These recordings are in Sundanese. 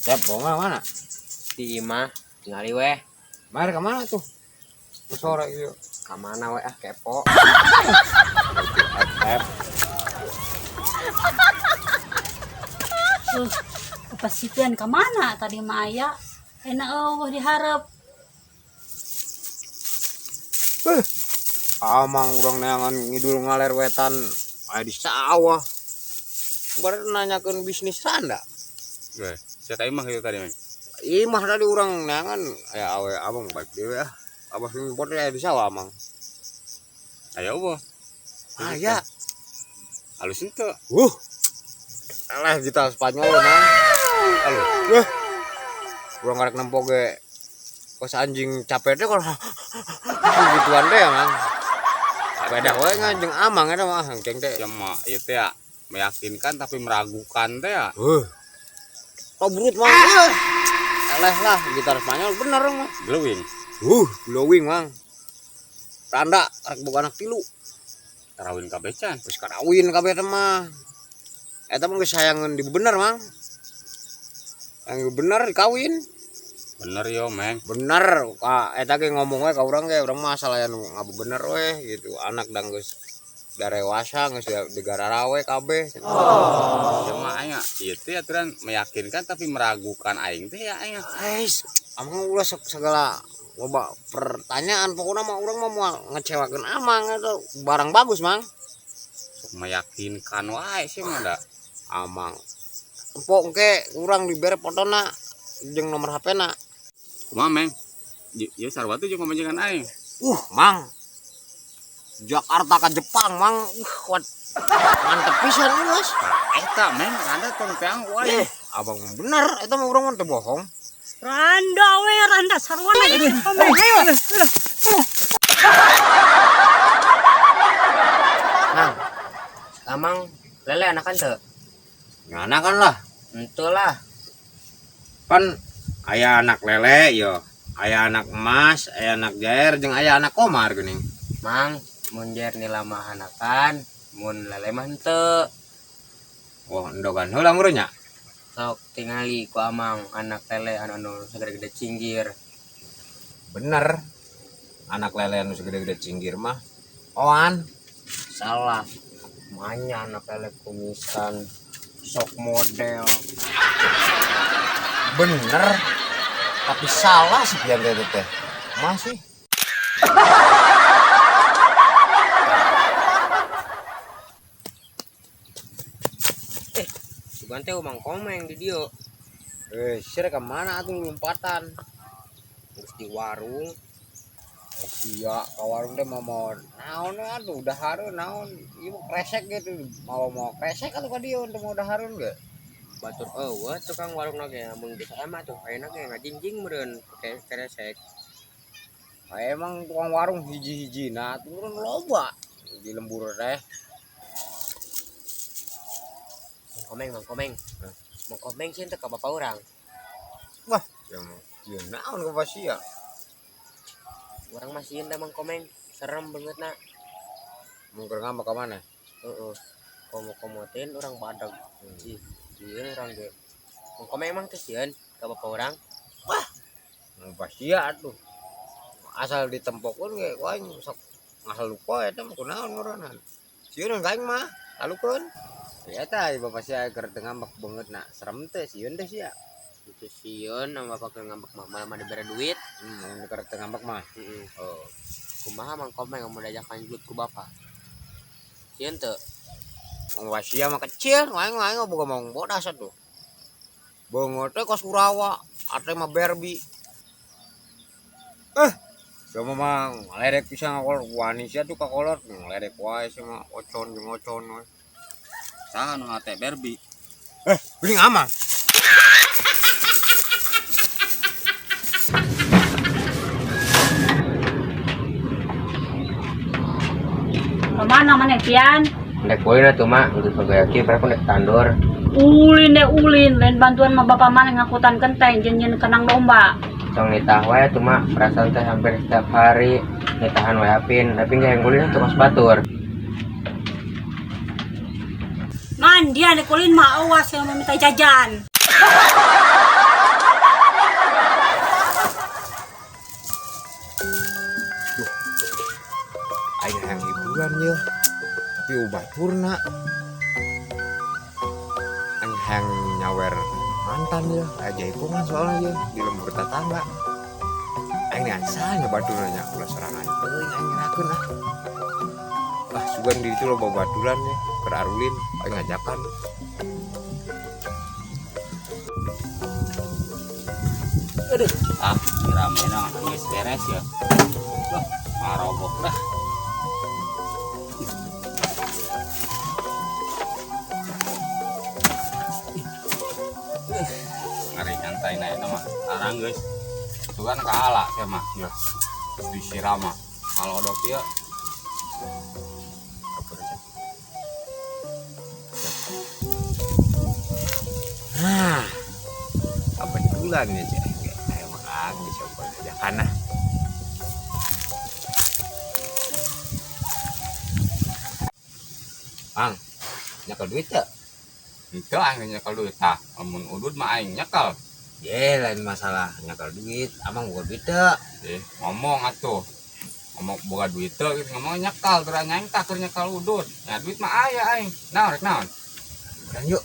Cep, bawa mana? Di imah tingali weh. Mari ke mana tuh? Ke sore ieu. Ka mana weh ah kepo. F. Apa sih pian ke mana tadi mah aya? Enak eueuh diharap. Amang urang neangan ngidul ngaler wetan aya di sawah. Baru nanyakeun bisnis randa. Weh, sia ka imah kitu tadi mah. Imah tadi urang neangan aya awe abang baik deui ah. Abah sing pot aya di sawah amang. Aya eueuh. Aya. Halus henteu. Alah gitar Spanyol mang. Halus. Wah. Urang karek nempo ge kos anjing capek teh kalau gituan teh mang. Beda we jeung amang eta mah ceng teh. Ya mah ieu teh ya meyakinkan tapi meragukan teh ya. Heuh. Tobrut mang. Eleh lah gitar Spanyol bener mah. Glowing. Glowing mang. Randa rek boga anak tilu. Karawin kabeh can. Geus karawin kabeh teh mah. Eta mah geus hayangeun di bener mang. Yang bener dikawin. Bener yo, Meng. Bener, ka eta ge ngomong we ka urang ge, urang mah asal aya nu ngabener we gitu. Anak dang geus darewasa geus digararawe kabeh. Oh. Ya mah aing ieu teh aturan meyakinkan tapi meragukan aing teh ya aing. Ais, amang ulah segala loba pertanyaan pokokna mah urang mah moal ngecewakeun amang eta barang bagus, Mang. Sok meyakinkan wae sih mah da. Amang. Empok engke urang dibere fotona jeung nomor HP-na. Kumaha, Meng? Ieu sarua tuh jeung pamajikan aing. Mang. Jakarta ke Jepang, Mang. Kuat. Mantep pisan geus. Nah, eta, Meng, randa tong teang ku aing. Abang bener, eta mah urang mah teu bohong. Randa we, randa sarwana gitu. Mang. Amang lele anakan teu? Nganakan lah. Henteu lah. Pan aya anak lele yo, aya anak emas, aya anak jair jeung aya anak komar geuning. Mang, mun jair nila mah anakan, mun lele mah henteu. Wah, endogan heula meureun nya. Sok tingali ku amang anak lele anu segede-gede cinggir. Bener. Anak lele anu segede-gede cinggir mah oan. Salah. Manya anak lele kumisan sok model. Bener. Tapi salah sih pian teh teh. Masih. Bukan teh Mang Komeng di dieu. Sir ke mana atuh lompatan? Geus di warung. Oh, iya, ke warung teh mau naon atuh dahareun naon. Ieu mah kresek gitu. Mau kresek atuh ka dieu teu mau dahareun ge. Batur eueuh tukang warung ge mun geus aya mah tuh ayeuna ge ngajingjing meureun pake kresek. Nah, emang tukang warung hiji-hijina atuh meureun loba di lembur teh. Mang Komeng, Mang Komeng. Mang Komeng sieun teh ka bapa urang. Wah, ya mah ieu naon ka bapak sia? Urang mah sieun da Mang Komeng, serem beungeutna. Mun keur ngambek ka mana? Heeh. Komo-komotin urang badag. Ih, sieun urang ge. Mang Komeng emang teh sieun ka bapa urang? Wah, mun bapak sia atuh. Asal ditempokeun ge ku aing sok ngasal lupa eta mah kunaon ngaranna. Sieun ka aing mah, lalukeun. Ya eta bapak sia keur teu ngambek beungeutna, serem teh sieun teh sia. Itu sieun sama bapak keur ngambek mah malah mah dibere duit. Mun keur teu ngambek mah. Heeh. Oh. Kumaha Mang Komeng mun diajakan gelut ku bapak? Sieun teu? Wong sia mah kecil, aing mah aing boga maung bodas atuh. Beungeut teh kos Urawa, ate mah Barbie. Sia mah mah ngaledek pisan ngakolot, wani sia tuh kakolot, ngaledek wae sia mah ocon jeung ocon we. Saha nu ngate Barbie? Geuning amang. Kemana maneh pian? Ndek ulin atuh mak, geus pagaya kieu pernah ndek tandur. Ulin deh ulin, lain bantuan mah bapak maneh ngakutan kenteng jeung nyeun kenang domba. Tong nitah wae atuh mak, perasaan teh hampir setiap hari nitahan wae apin, tapi nggak yang ulin atuh kos batur. Man, dia ndek ulin mah awas yang mau minta jajan. Baturan ye. Tapi baturna. Aing hayang nyawer mantan ye, aya jaipongan soalnya ye di lembur tetangga. Aing neangan nya baturna nya ulah sorangan teuing aing nyerakeun ah. Ah sugan di ditu loba baturan ye, keur arulin aing ngajakan. Aduh, ah rame na geus beres ya. Wah, marobok dah. Ngari nyantai naik nama arang guys. Itu kan kalah saya mah ya. Disiram mah. Kalau dok ya Nah, kebetulan ya cek. Ayo makan bisa buat ajakan nah. Ang, nyekel duit ya? itu aing nyekel duit tah. Lamun udud mah aing nyekel. Ye, lain masalah nyekel duit, amang buka duit teu. Eh, ngomong atuh. Ngomong boga duit teu gitu ngomong nyekel terus aing tah keur nyekel udud. Ya duit mah aya aing. Naon rek naon? Bulan yuk.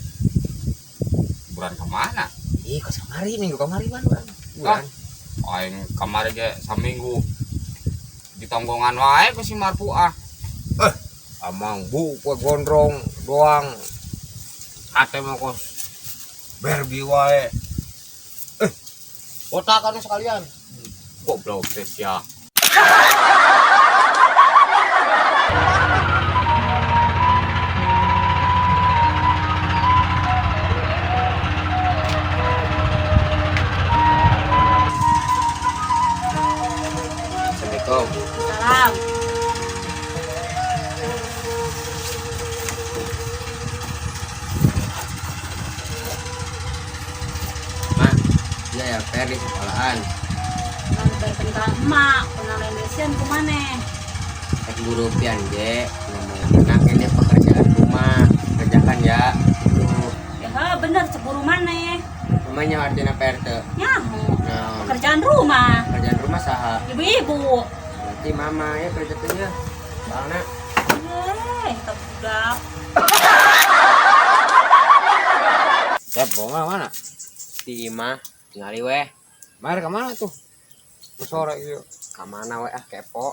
Buran kemana? Ih, kos kamari minggu kamari man urang. Bulan. Aing kamari ge saminggu di tonggongan wae ku si Marfuah. Amang bu kue gondrong doang. Ate mah kos Barbie wae. Eh, botakan sekalian. Goblok teh sia. Assalamualaikum. Salam. Ma, iya ya PR di sekolahan. Nonton tentang emak, kenal Indonesian kumaneh. Rek guru pian ge ngomong enak ini pekerjaan rumah kerjakan ya. Tuh, Ya ha, bener cek guru maneh. mamanya artinya PR teu. Nyaho. Nah, Pekerjaan rumah, pekerjaan rumah saha? ibu-ibu. Berarti mama ya kerjakannya. Soalnya Eh, kita budak. Siap, bawa mana? di imah tingali weh Mari kemana tuh? Ke sore yuk. ka mana weh ah kepo.